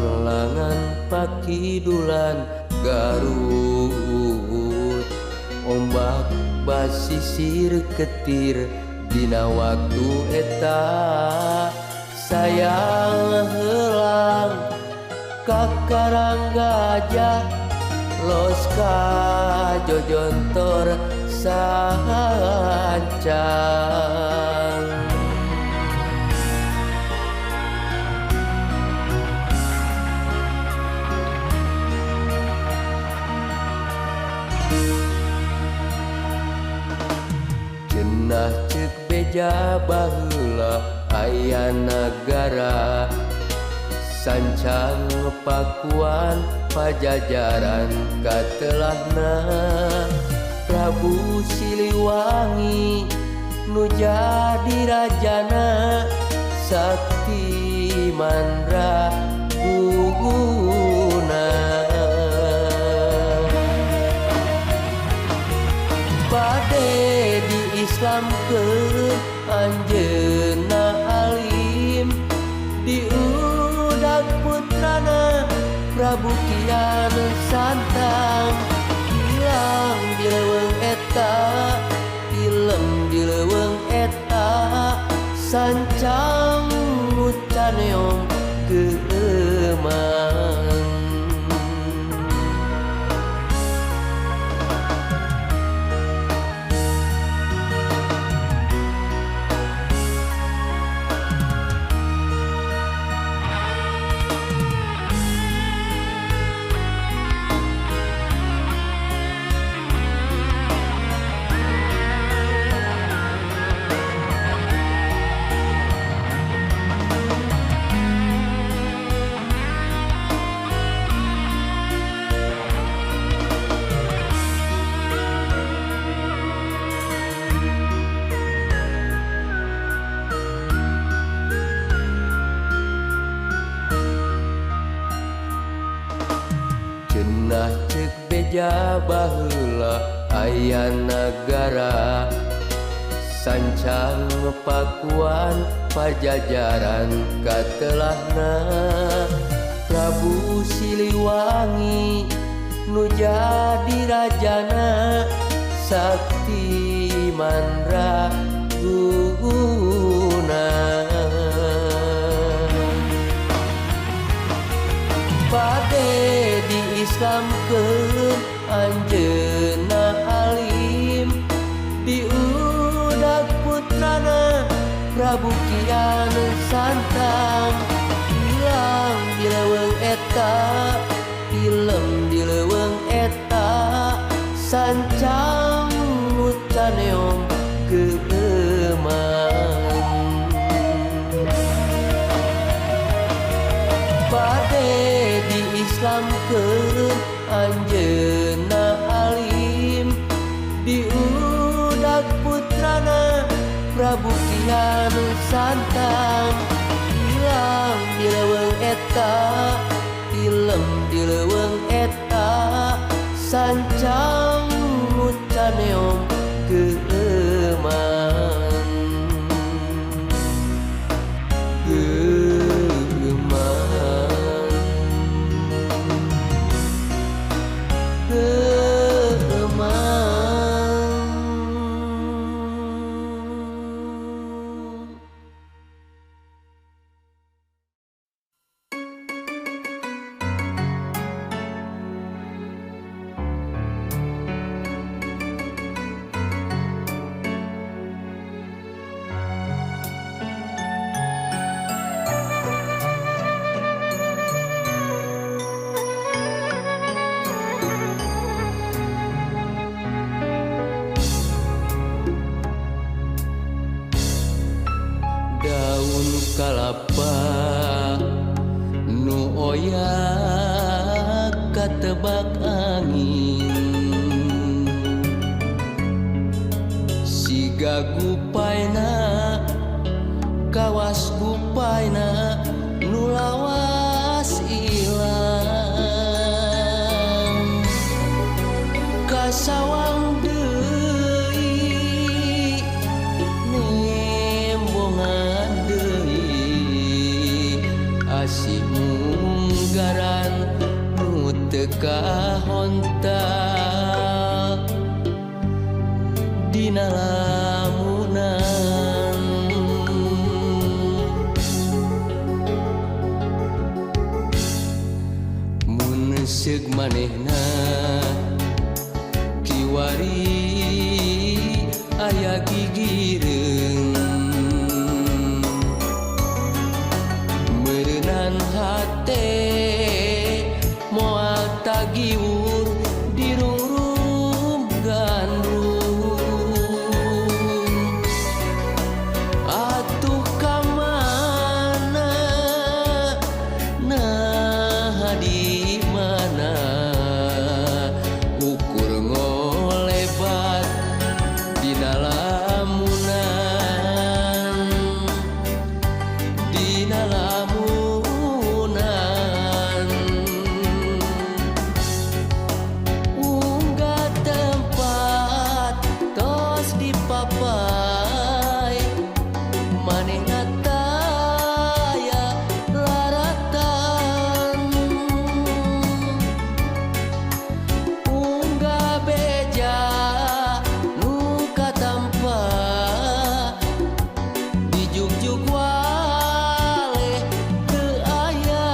Panlangan Pakidulan Garut ombak basisir ketir dina waktu eta sayang helang ka Karang Gajah los ka Jojontor sancang. Cenah ceuk beja baheula aya nagara sancang Pakuan Pajajaran katelahna Prabu Siliwangi nu jadi rajana sakti mandra guna. Bade di Islamkeun anjeunna alim diudag putrana Prabu Kian Santang hilang di leuweung eta tilem di leuweung eta sancang nu caneong keueumang. Cenah ceuk beja baheula aya nagara sancang Pakuan Pajajaran katelahna Prabu Siliwangi nu jadi rajana sakti mandra guna. Bade di Islamkeun anjeunna alim diudag putrana Prabu Kian Santang hilang di leuweung eta tilem di leuweung eta sancang nu caneong keueumang. Bade di Islamkeun anjeunna alim diudag putrana Prabu Kian Santang hilang di leuweung eta tilem di leuweung eta sancang nu caneong keueumang. Daun kalapa nu oyak katebak angin siga gupaina kawas gupaina nu lawas ilang kasawang deui nembongan deui asih munggah. Kasegaran nu teu kahontal dina lamunan. Mun seug manehna kiwari aya gigireung, meureunan hate moal tagiwur dirungrum gandrung. Atuh ka mana, naha di mana, ukur ngolebat dina lamunan, dina lamunan. Unggah tempat tos dipapay, manehna taya laratan. Unggah beja nu katampa, dijugjug waleh teu aya.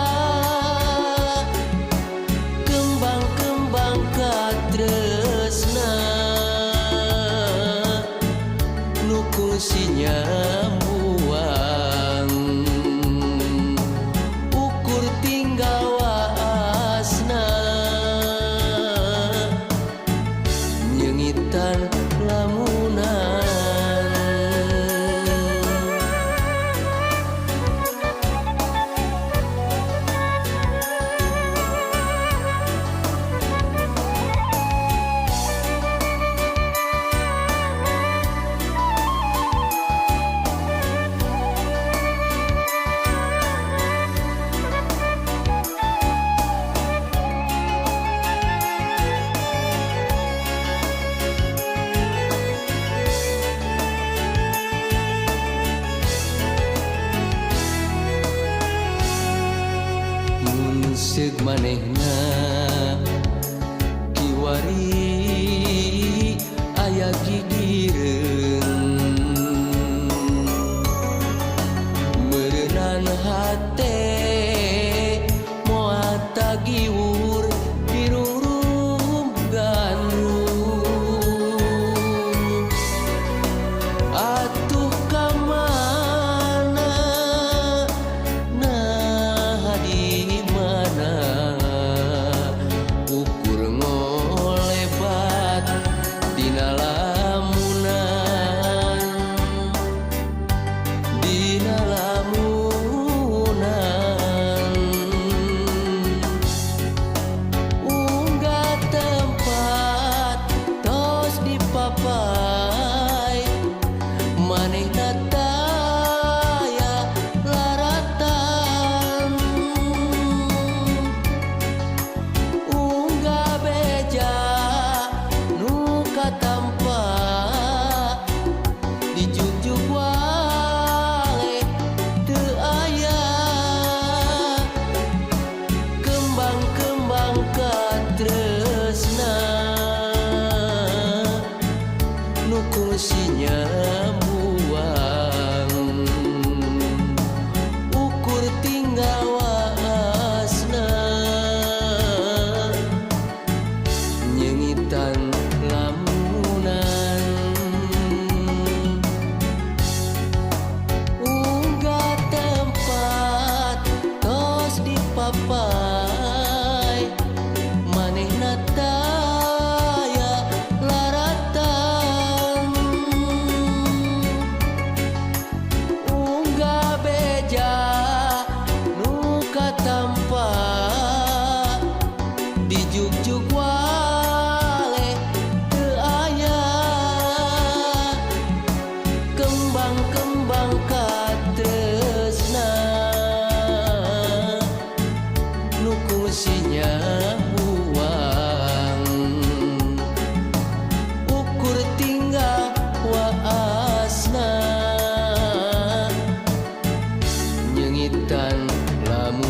Kembang-kembang katresna nu kungsi nyambuang, ukur tinggal waasna nyeungitan lamunan. Mun seug manehna kiwari aya gigireung, meureunan hate moal tagiwur dirungrum gandrung. Atuh ka mana, naha di mana, ukur ngolebat dina lamunan, dina lamunan. Unggah tempat tos dipapay, manehna taya laratan. Unggah beja nu katampa, dijugjug waleh teu aya. Kembang-kembang katresna nu kungsi nyambuang, ukur tinggal waasna nyeungitan lamunan. Unggah tempat tos dipapay, manehna taya laratan. Unggah beja nu katampa, dijugjug waleh teu aya. Kembang-kembang katresna nu kungsi nyambuang, ukur tinggal waasna nyeungitan lamunan.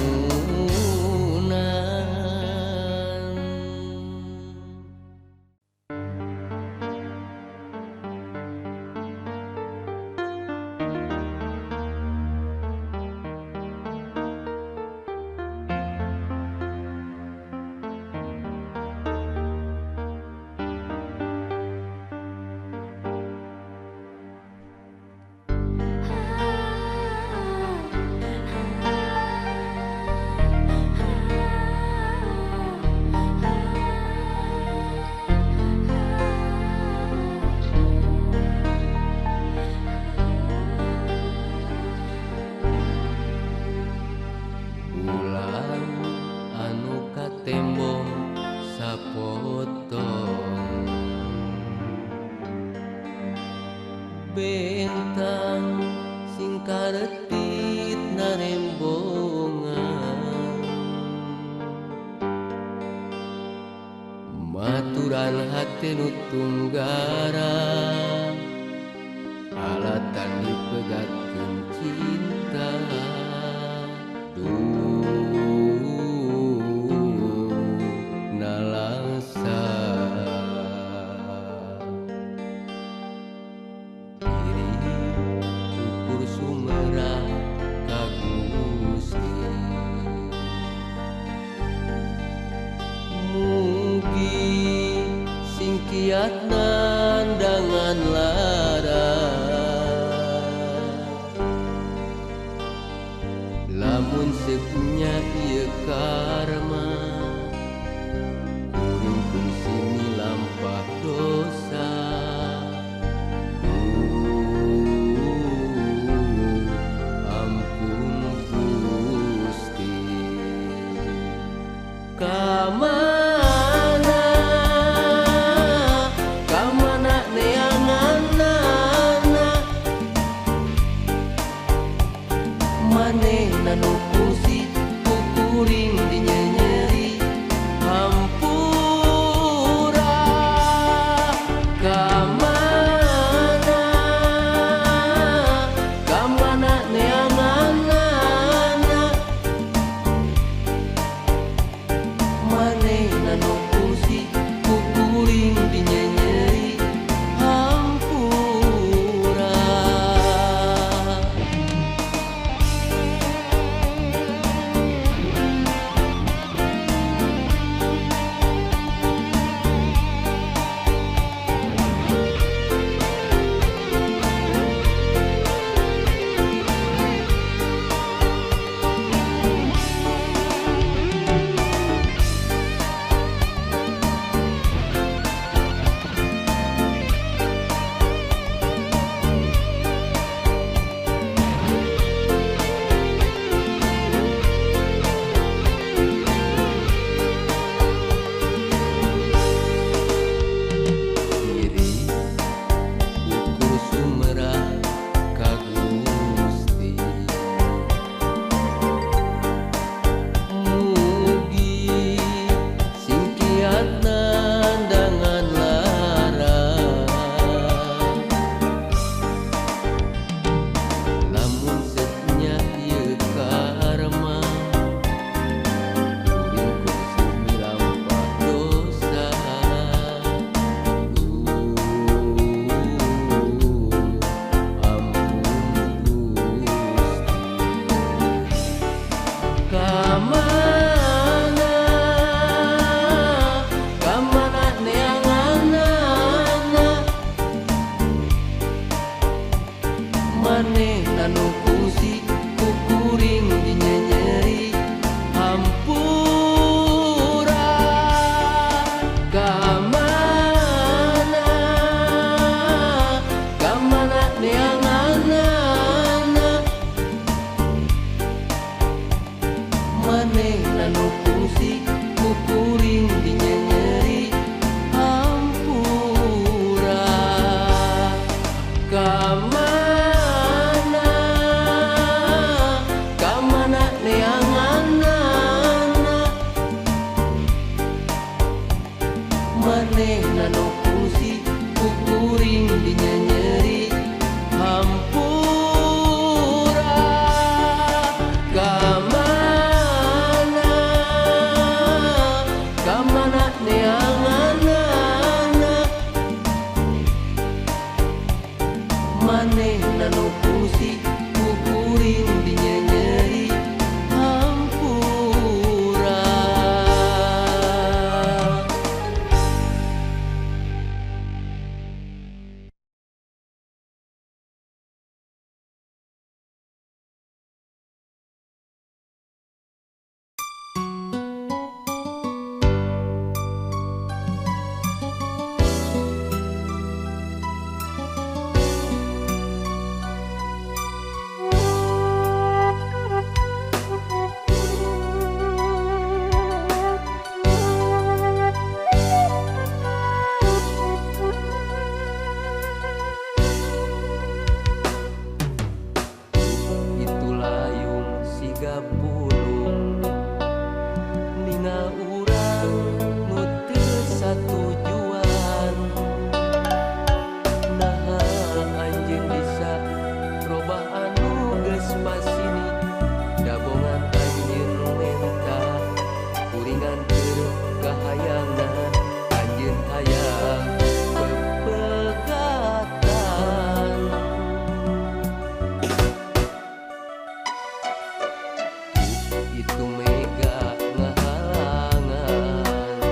Bentang sing karetit narembongan maturan hate nu tunggara alatan dipegatkeun cinta. Duh nalangsa diri ukur sumerah ka Gusti. Mugi sing kiat nandangan lara lamun sepunya ieu karma kuring kungsi milampah dosa. Ampun Gusti. Kamana kamana neanganana manehna nu kungsi ku kuring dinyenyeri hampura. Kamana kamana neanganana manehna nu kungsi ku kuring dinyenyeri hampura. Diri ukur sumerah ka Gusti. Mugi sing kiat nandangan lara lamun sepunya ieu karma kuring kungsi milampah dosa. Ampun Gusti. Kamana kamana neanganana manehna nu kungsi ku kuring dinyenyeri hampura. Kamana kamana neanganana manehna nu kungsi ku kuring dinyenyeri hampura. Kamana kamana neanganana manehna nu kungsi ku kuring dinyenyeri hampura. Kamana kamana neanganana manehna nu kungsi ku kuring dinyenyeri hampura. Ningal urang nu teu satujuan. Naha anjeun bisa robah anu geus pasini, dabongan anjeun menta kuringan keur kahayangna anjeun hayang pepegatan. Itu mega ngahalangan.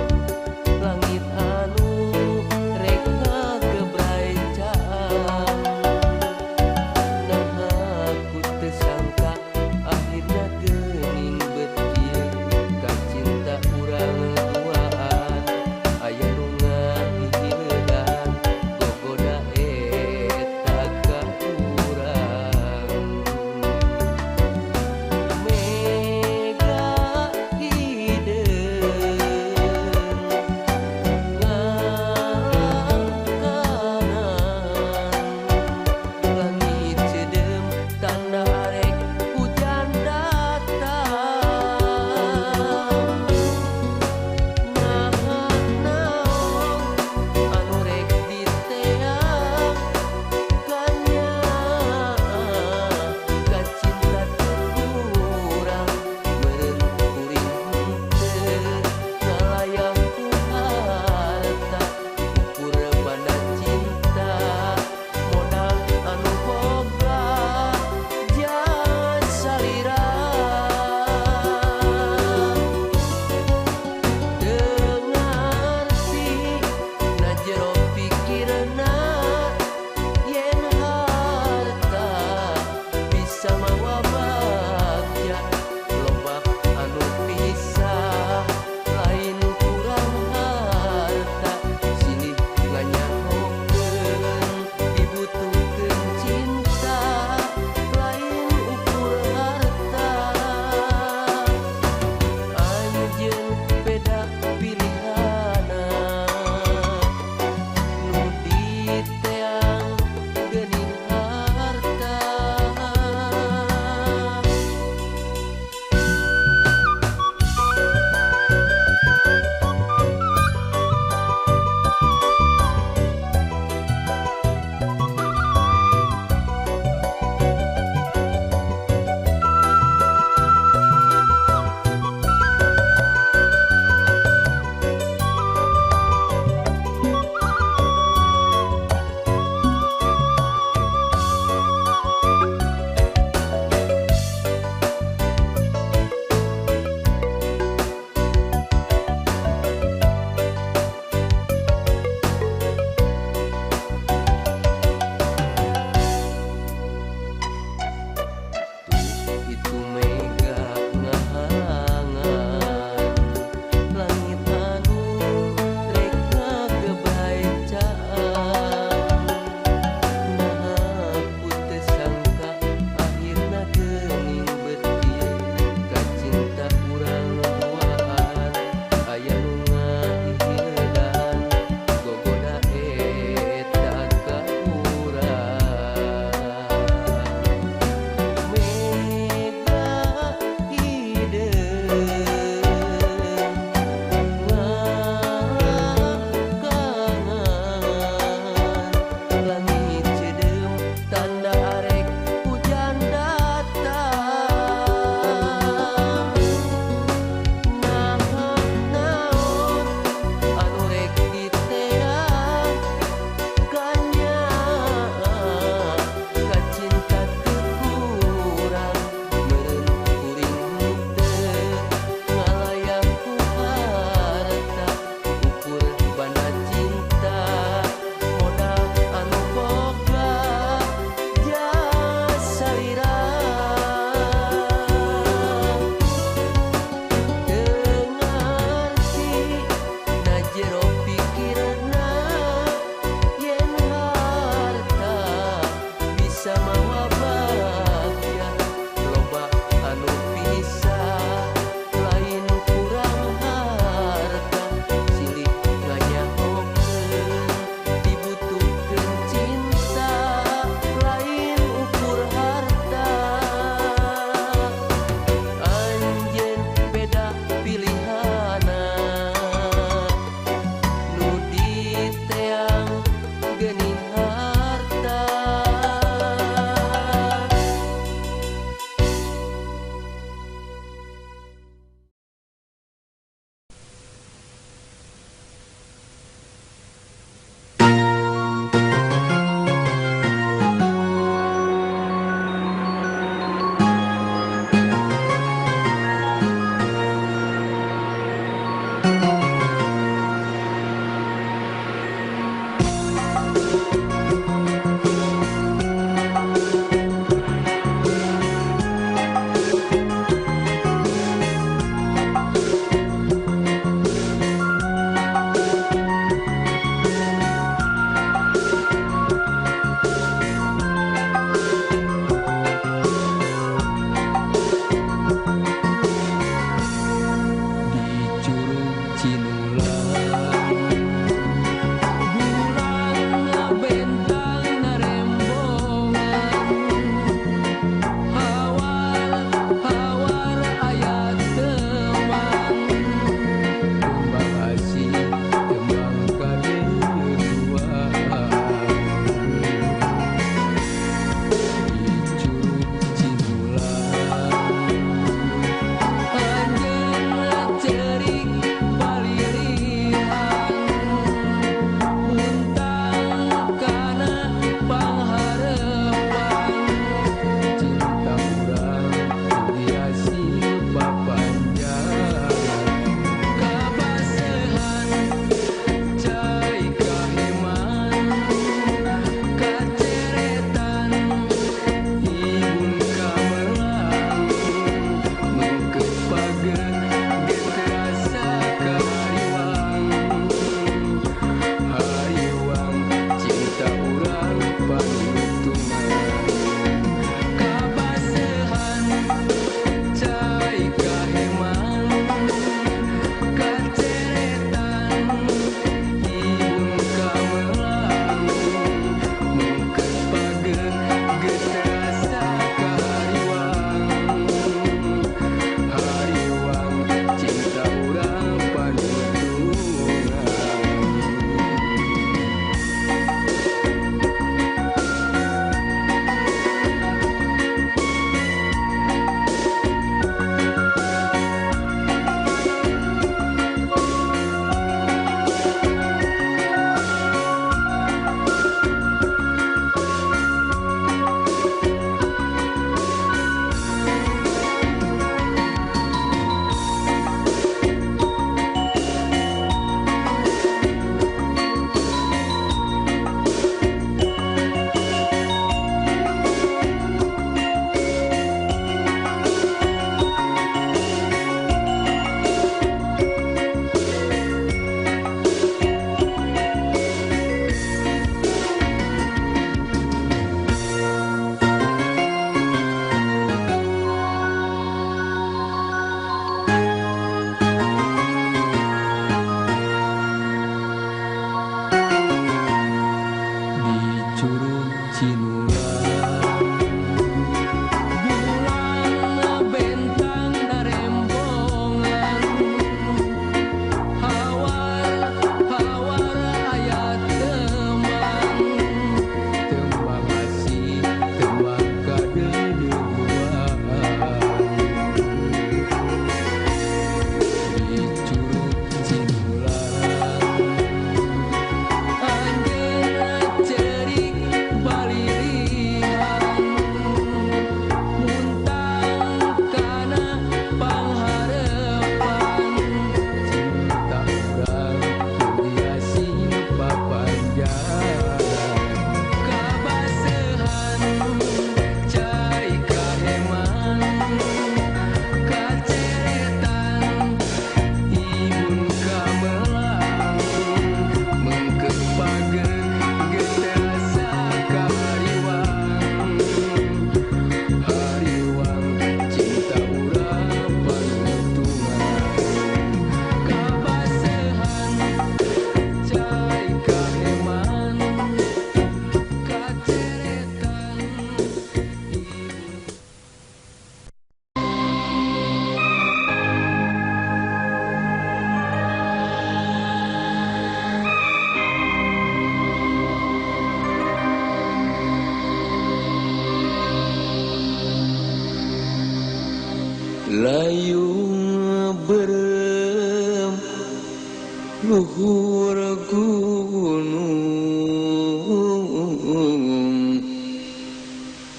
Luhur gunung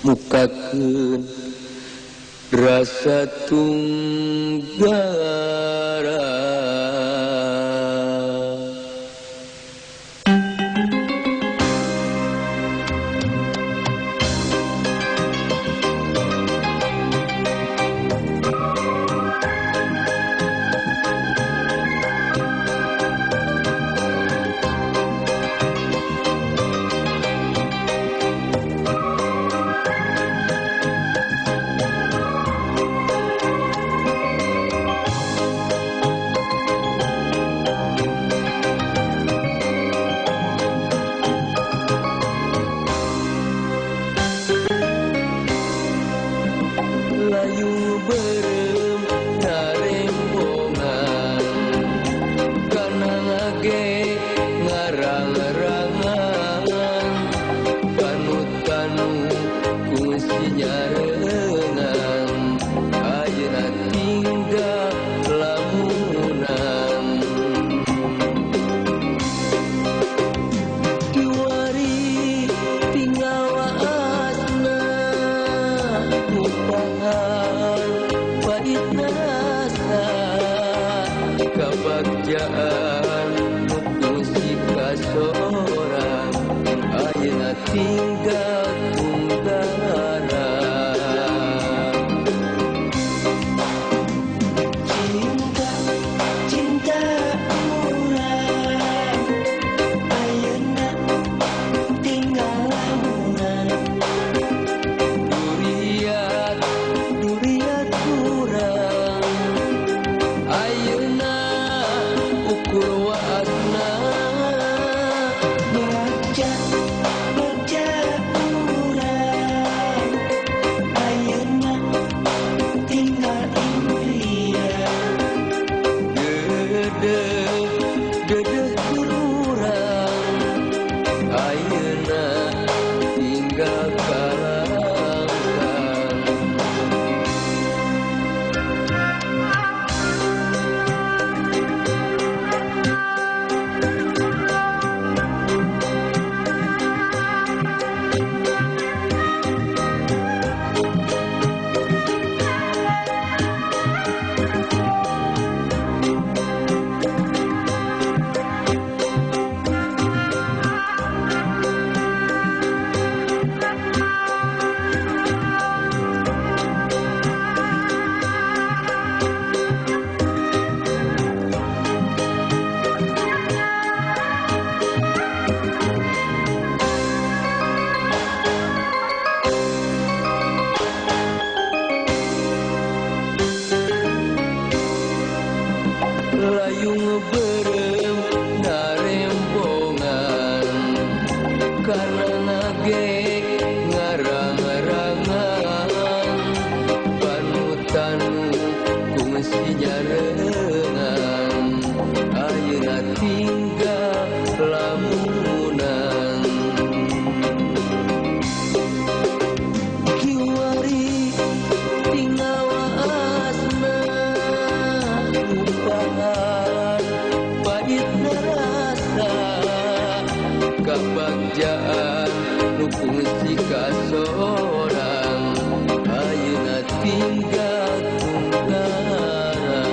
mukakeun rasa tunggara. Layu berem narembongan kana ngage ngarang-rangan panu-tanu kungsi nyarengan ayeuna tinggal lamunan. Kiwari tinggal waasna lupahan pahit rasa kabagjaan nu kungsi kasorang ayeuna tinggal tunggara. Cinta, cinta urang ayeuna tinggal lamunan. Duriat, duriat urang ayeuna ukur waasna. Bagja, bagja urang ayeuna tinggal impian. Dedeh, dedeh urang ayeuna tinggal kalangkang. Layung berem narembongan kana ngage ngarang-rangan panu-tanu kungsi nyarengan ayeuna tinggal lamunan. Kiwari tinggal waasna lupahan pahit rasa kabagjaan nu kungsi kasorang ayeuna tinggal tunggara.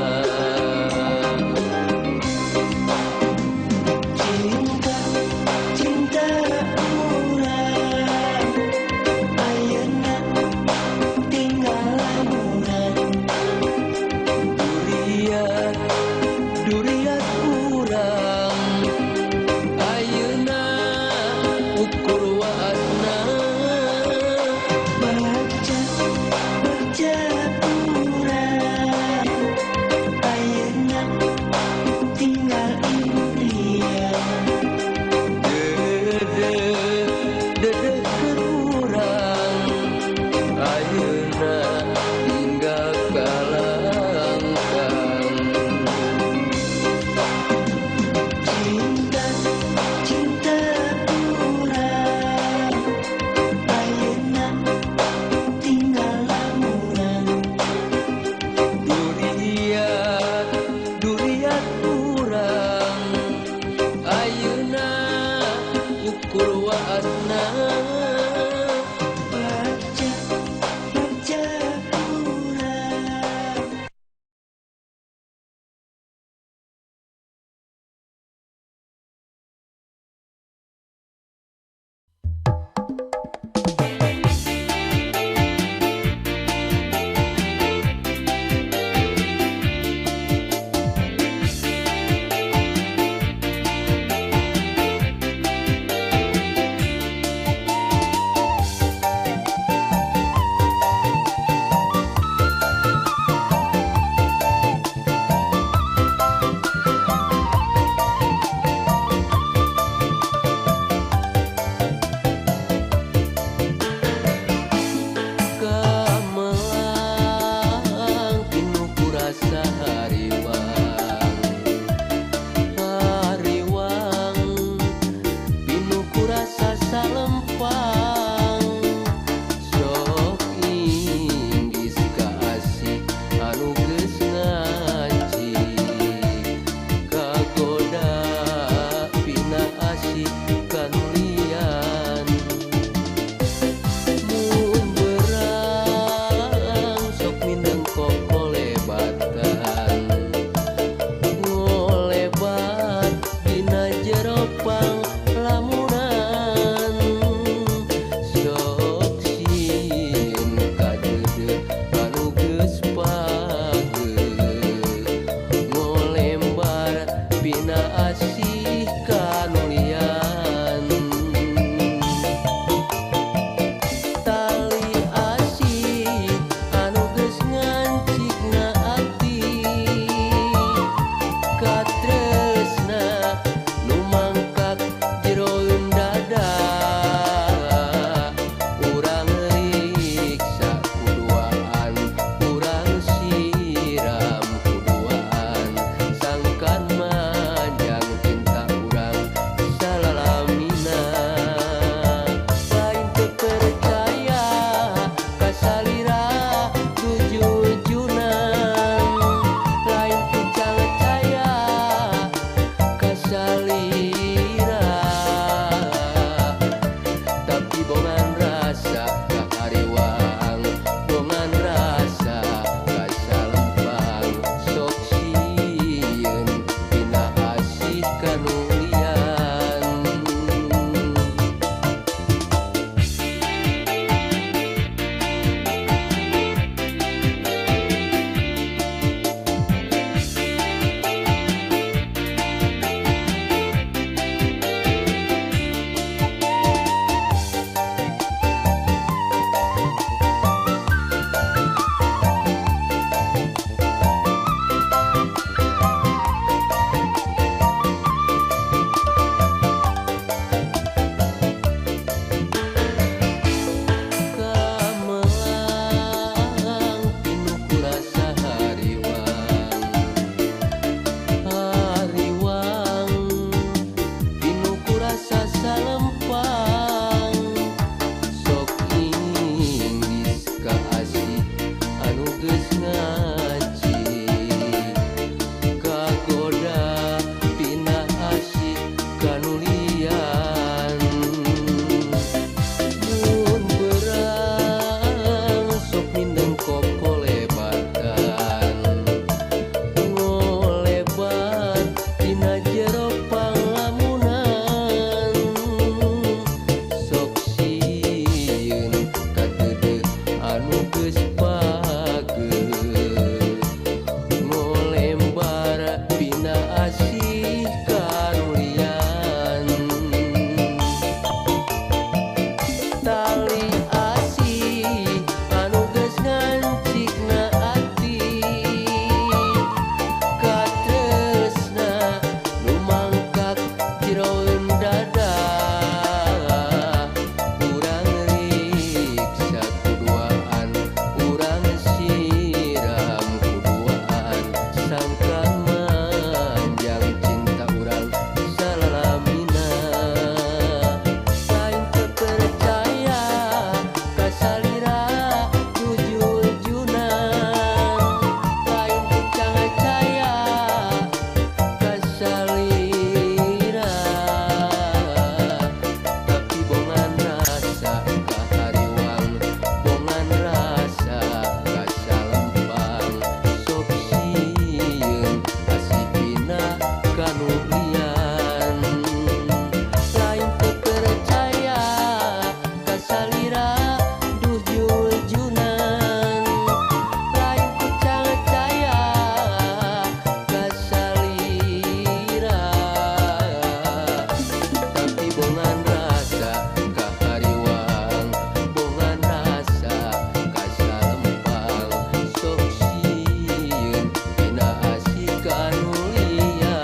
kanu lian. Lain teu percaya ka salira duh juljunan, lain ku cangcaya ka salira, tapi bongan rasa ka hariwang, bongan rasa ka salempang, sok sieun dina asih kanu lian.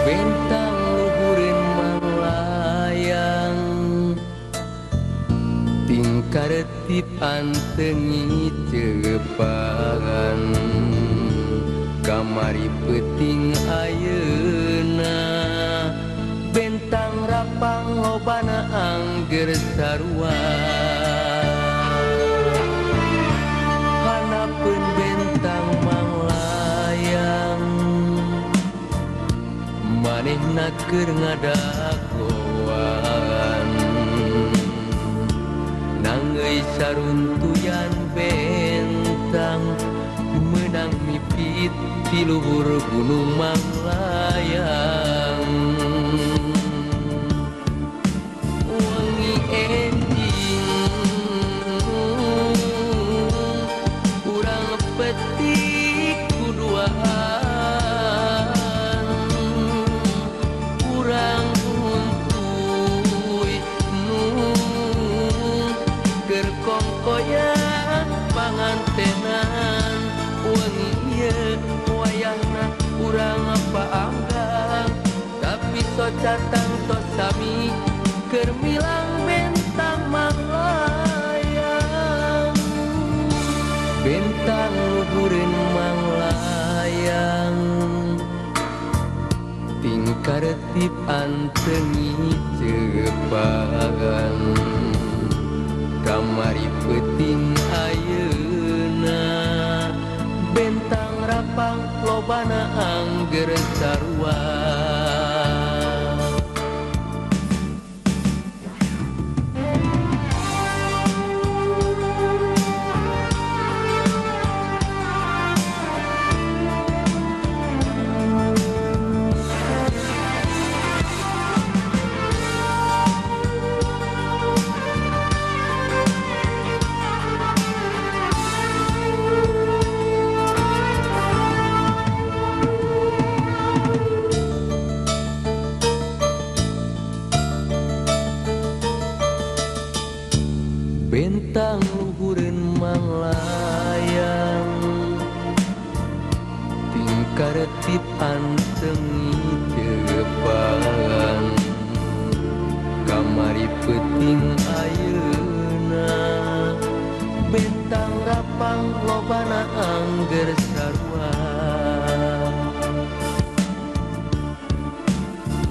Bentang luhureun manglayang, tingkaretip antengi ceupangan, kamari peuting ayeuna bentang rapang lobana angger sarua. Hanapeun bentang manglayang, manehna keur ngadagoan, nanggeui saruntuyan bentang meunang mipit ti luhur gunung manglayang. Wengi enjing urang petik kuduaan, urang untuy nung keur kongkoyan pangantenan. Wengi ieu wayahna urang paanggang, tapi soca tangtos sami keur milang bentang manglayang. Bentang luhureun manglayang, tingkaretip antengi ceupangan, kamari peuting ayeuna bentang rapang lobana angger sarua. Bentang luhureun manglayang, tingkaretip antengi ceupangan, kamari peuting ayeuna bentang rapang lobana angger sarua.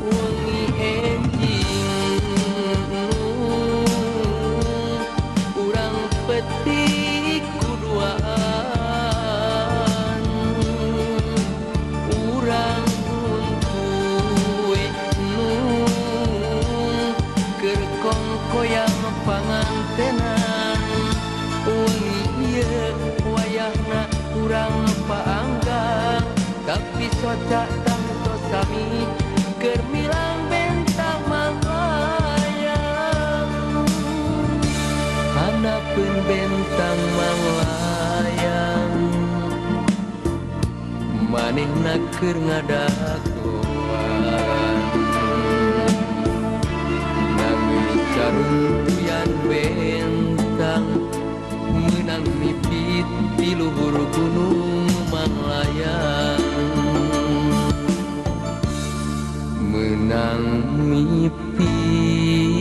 Wengi enjing urang petik kuduaan, urang untuy nung keur kongkoyang pangantenan. Wengi ieu wayahna urang paanggang, tapi soca tangtos sami keur milang bentang manglayang. Hanapeun bentang manglayang, manehna keur ngadagoan, nanggeui saruntuyan bentang meunang mipit ti luhur gunung manglayang. Meunang mipit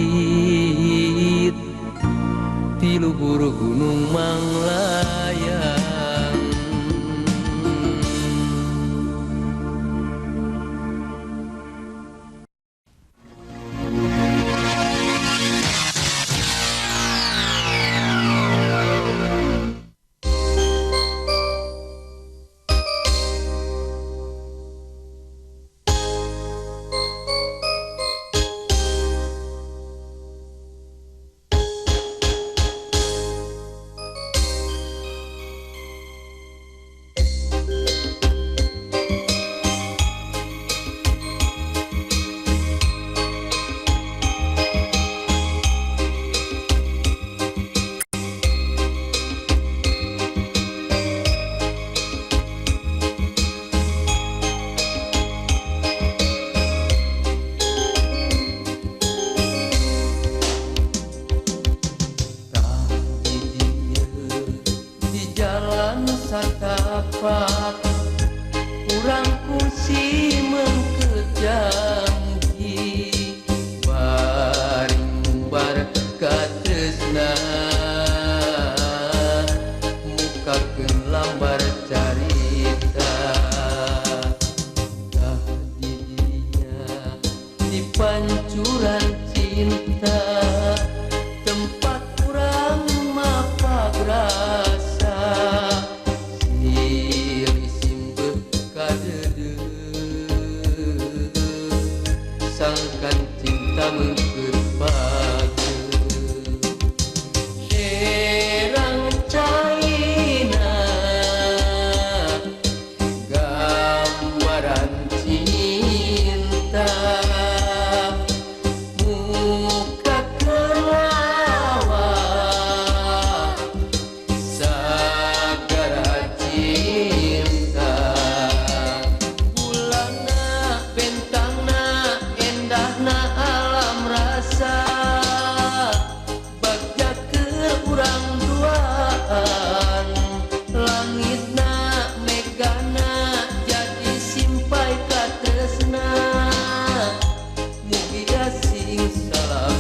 Muka kelawa sagara cinta. Bulana bentangna endahna alam rasa, bagja keur urang duaan. Langitna megana jadi simpai katresna, mugia sing salam.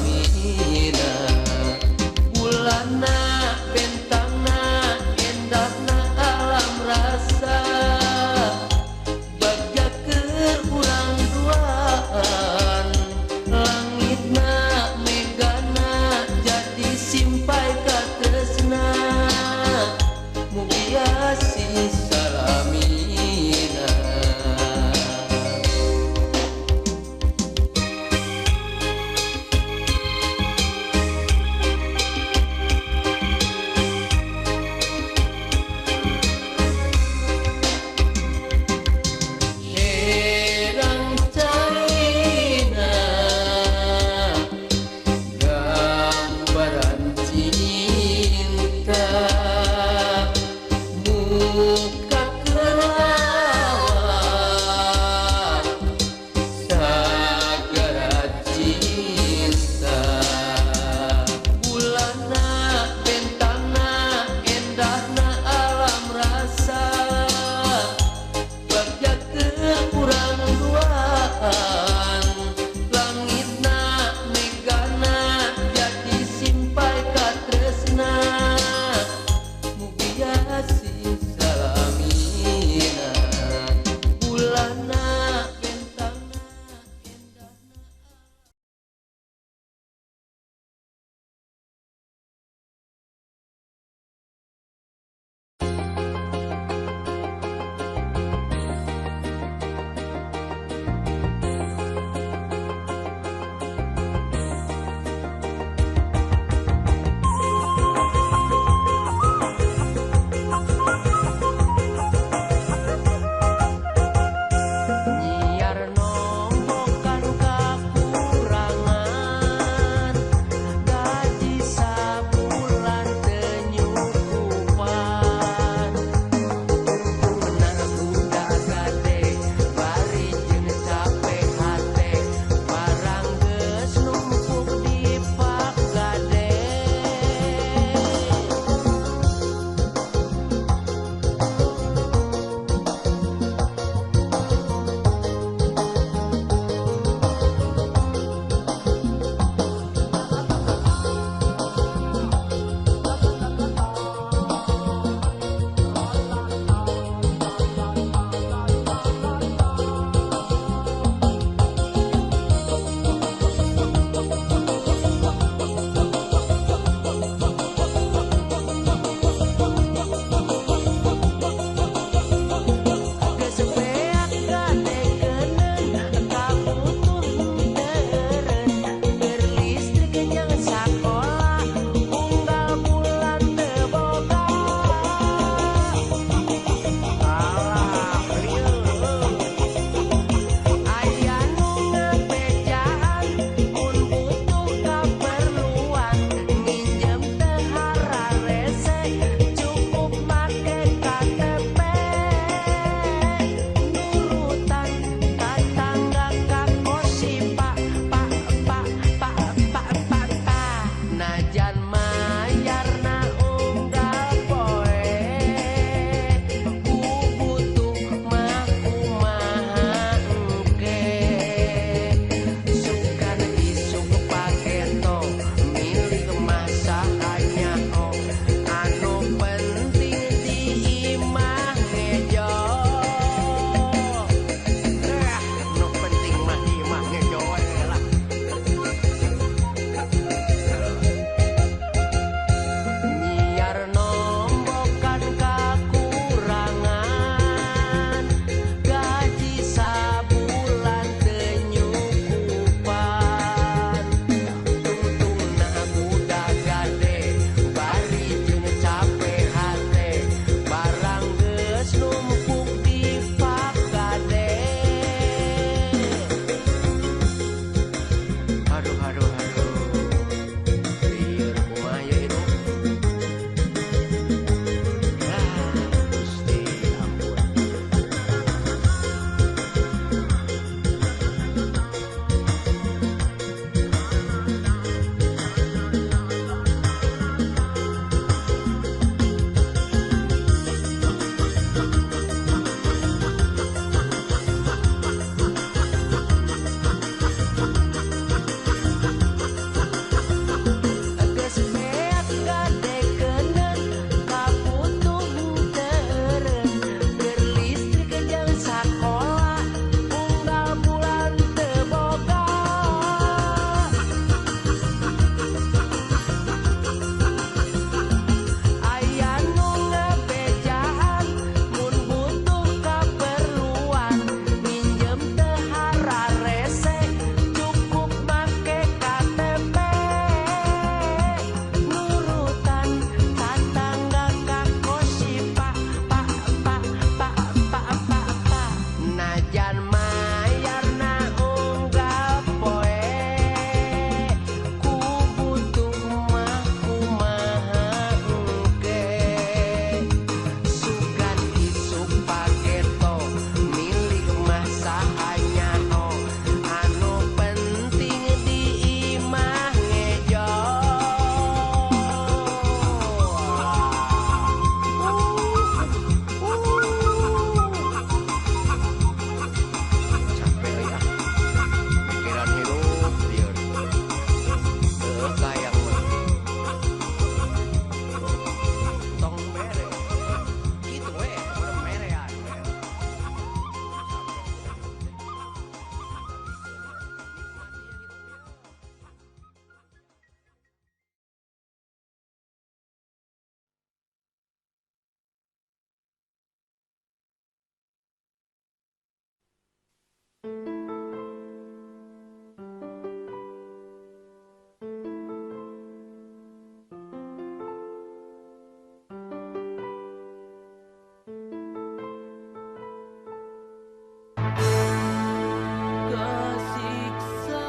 Kasiksa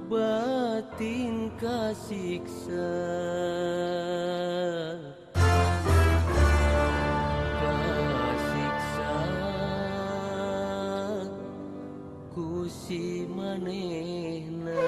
batin kasiksa kasiksa ku si manehna.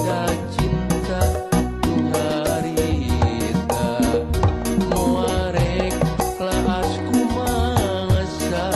Kedah cinta nu harita moal rek laas kumangsa.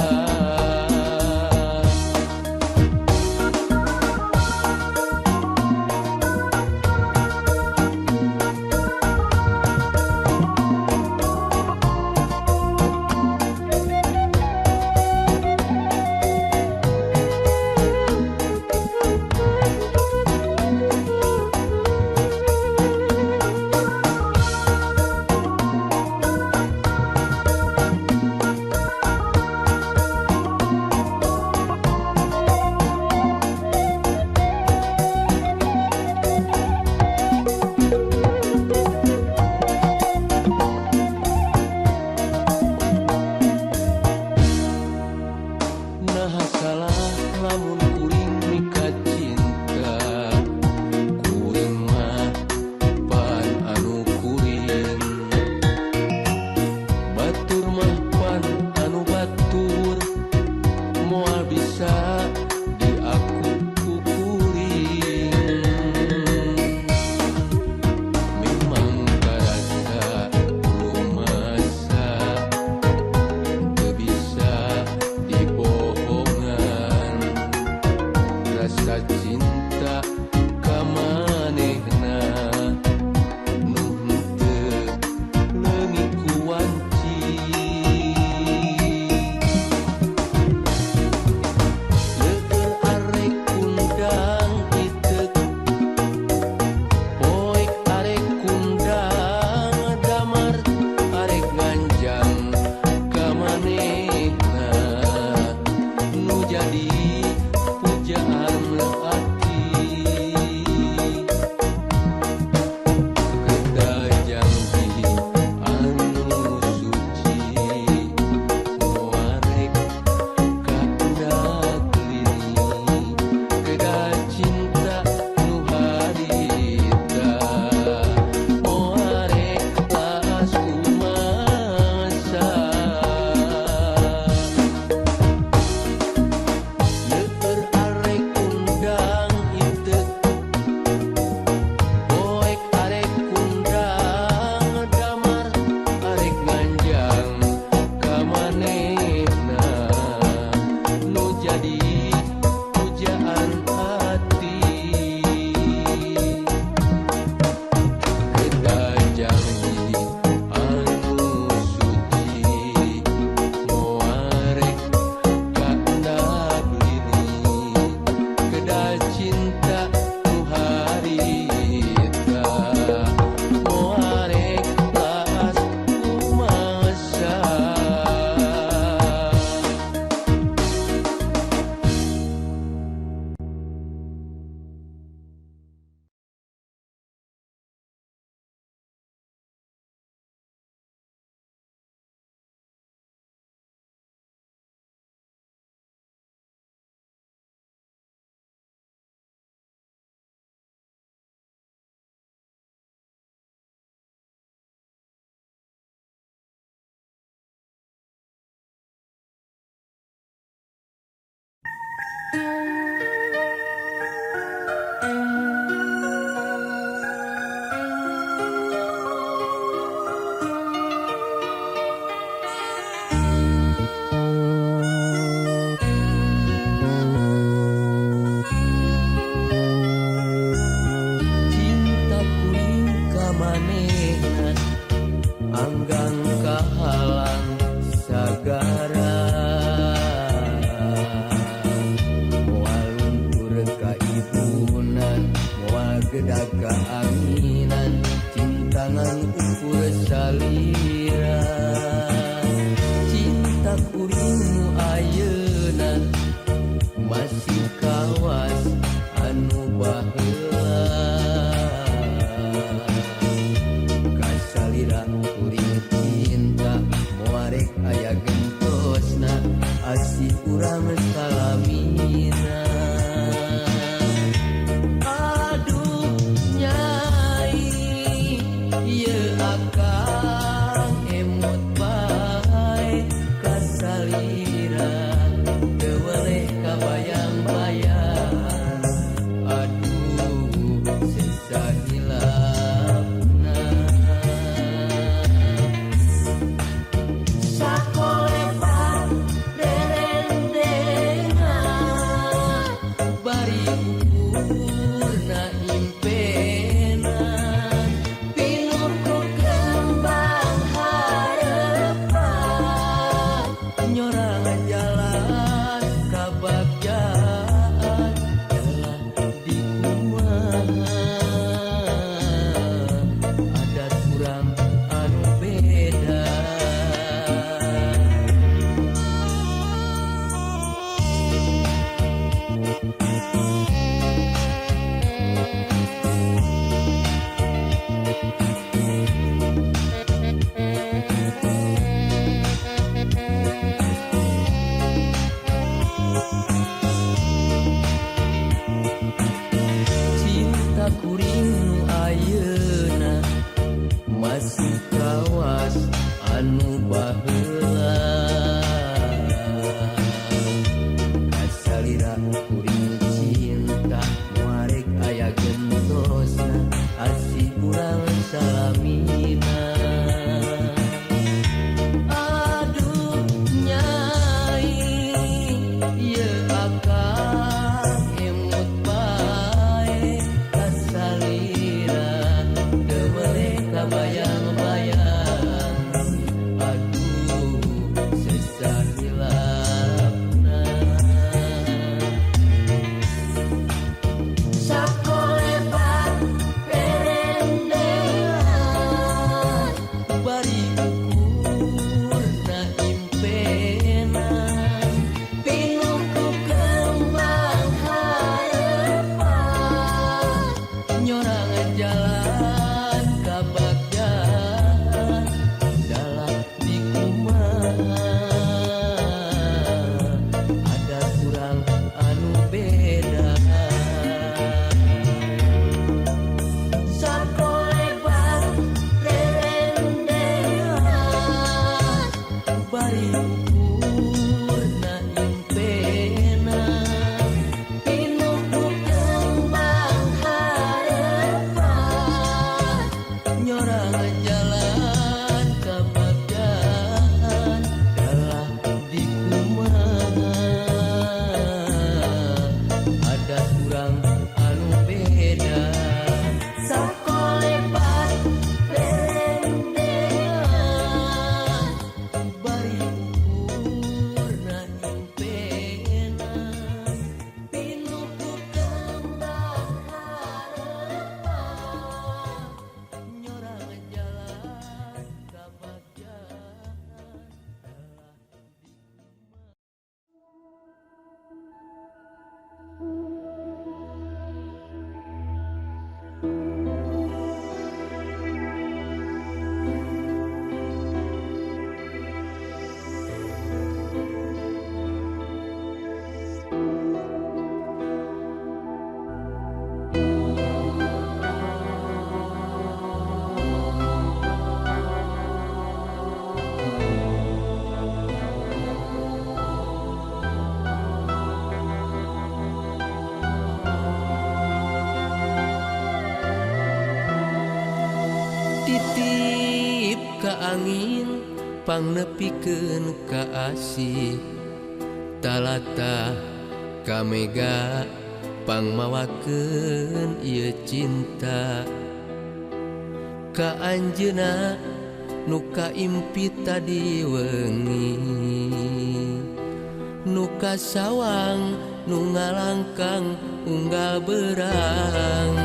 Nah salah lamun kuring mika cinta, kuring mah pan anu kuring, batur mah pan anu batur, moal bisa diaku ku kuring. Memang karasa rumasa teu bisa dibohongan, rasa cinta ka manehna nu henteu leungit ku wanci. Leueur arek kundang iteuk, poek arek kundang damar, arek nganjang ka manehna nu jadi pujaan ati. Kedah janji anu suci moal rek kaendak lini, kedah cinta nu harita moal rek laas kumasa. Leueur arek kundang iteuk, poek arek kundang damar, arek nganjang ka manehna nu jadi pujaan ati. Kedah janji anu suci moal rek kaendak lini, kedah cinta nu harita moal rek laas kumasa. Cinta kuring ka manehna anggang kahalang sagara, moal luntur ka ibunan, moal gedag ka anginan, cinta ngan ukur salira. Cinta kuring nu ayeuna masih kawas anu baheula, kasalira kuring cinta moal rek aya gentosna, asih urang salamina. Aduh nyai ieu akang emut bae kasalira, teu weleh kabayang-bayang. Nyorang jalan kabagjaan dalam dikumaha ada kurang anu beda. Sakolebat rerendengan bari ukurna impena pinuh ku kembang harepan nyorang jalan kabagjaan dalah dikumaha ada kurang anu beda. Sakolebat rerendengan bari ukurna impena pinuh ku kembang harepan nyorang jalan kabagjaan dalah dikumaha. Titip ka angin pangnepikeun ka asih talata ka mega pangmawakeun ieu cinta ka anjeunna nu kaimpi tadi wengi nu kasawang nu ngalangkang unggal berang.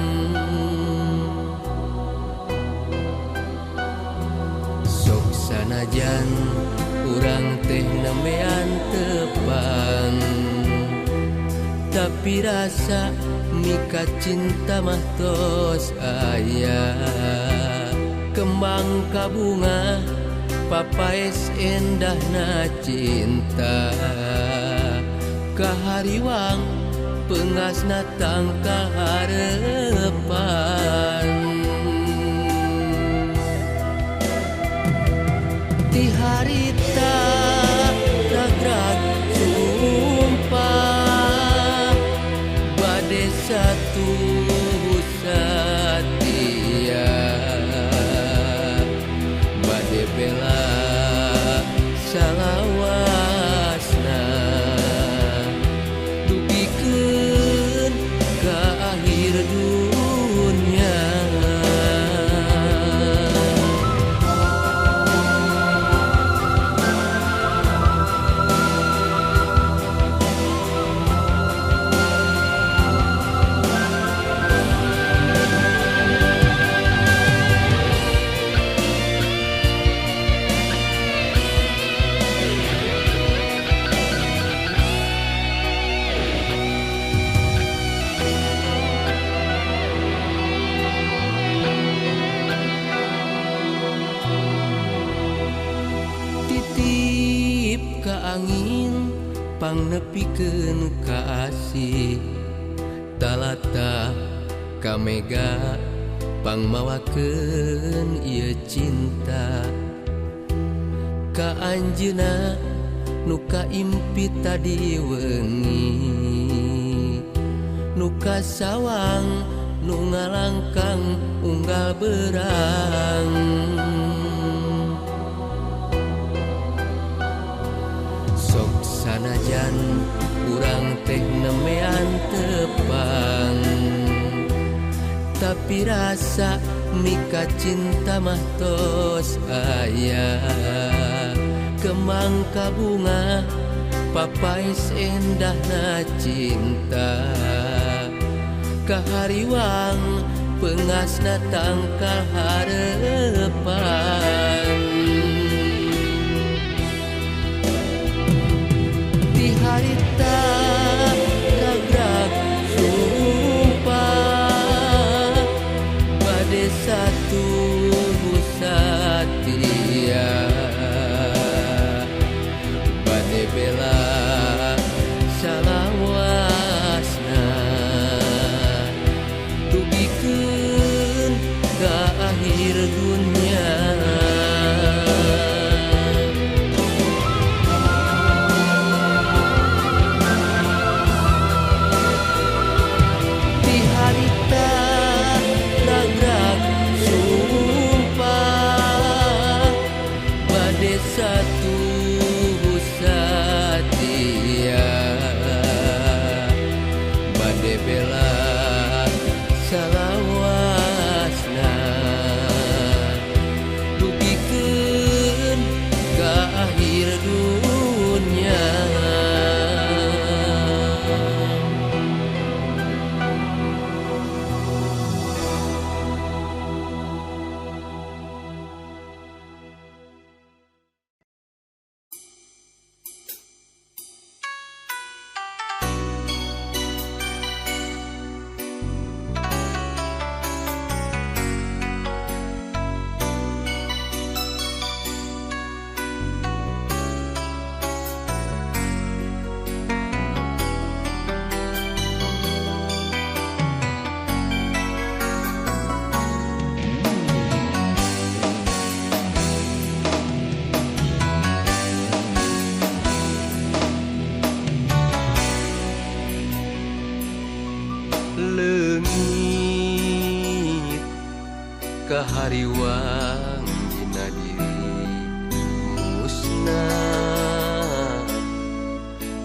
Sok sanajan urang teh nembean tepang tapi rasa mika cinta mah tos aya kembang kabunga papaes endahna cinta kahariwang pengasna tangkal harepan. Ti harita ragrag sumpah bade satu satia bade bela salawasna dugikeun ka akhir dunya. Titip ka angin pangnepikeun ka asih talata ka mega pangmawakeun ieu cinta ka anjeunna nu kaimpi tadi wengi nu kasawang nu ngalangkang unggal berang. Sok sanajan urang teh nembean tepang tapi rasa mika cinta mah tos aya kembang kabunga papaes endahna cinta kahariwang pengasna tangkal harepan. Ti harita ragrag sumpah satu satia bade bela salawasna dugikeun ka akhir dunya. Di harita ragrag sumpah bade satu satia bade bela salawasna dugikeun ka akhir dunya. Leungit kahariwang dina diri musnah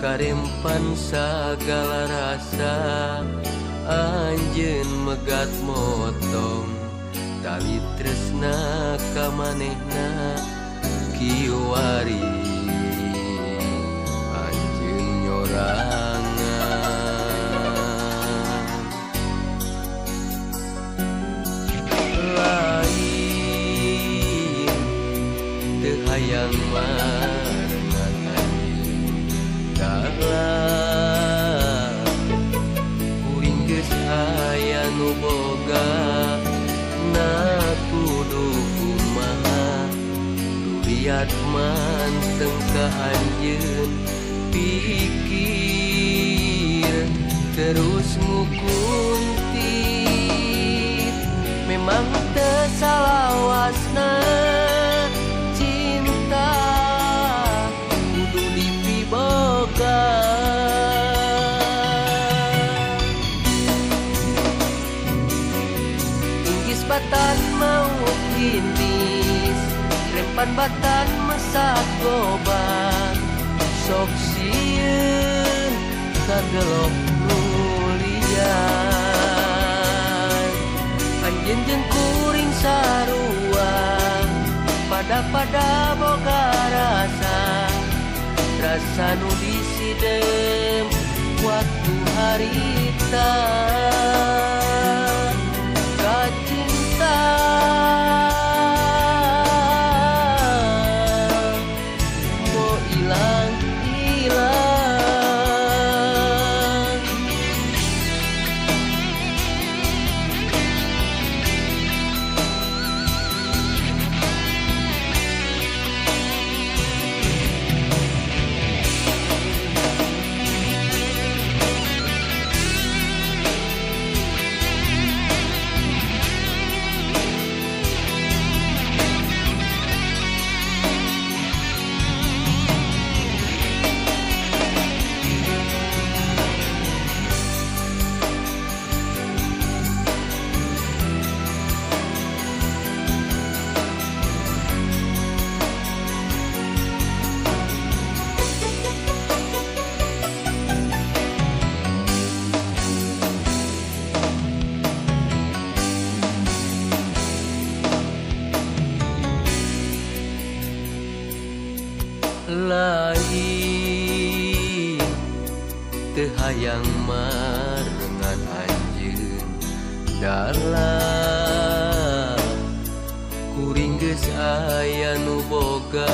karempan sagala rasa anjeun megat motong tali tresna ka manehna kiwari anjeun nyorangan. Lain teu hayang marengan anjeun dalah kuring geus aya nu boga na kudu kumaha duriat manteng ka anjeun pikir terus ngukuntit memang teu salawasna cinta kudu dipiboga. Inggis batan mau kinis rempan batan mesak goban sok sieun kagelok nulian anjeun jeung kuring sarua pada-pada boga rasa rasa nu disidem waktu harita kacinta mo ilang ilang. Lain teu hayang marengan anjeun dalah kuring geus aya nu boga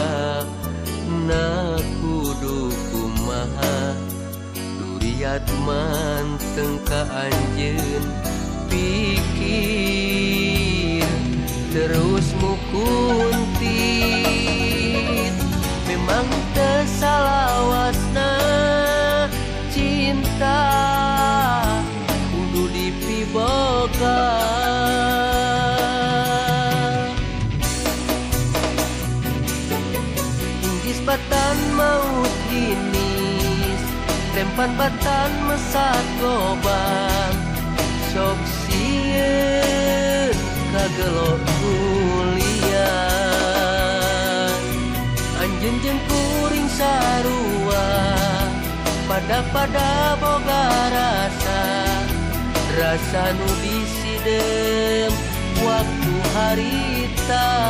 na kudu kumaha duriat manteng ka anjeun pikir. terus mukuntit. Memang teu salawasna cinta kudu dipiboga. Inggis batan maut hinis, rempan batan mesat gobang, sok sieun kagelor kuliah. Anjeun jeung kuring sarua, pada-pada boga rasa, rasa nu disidem waktu harita.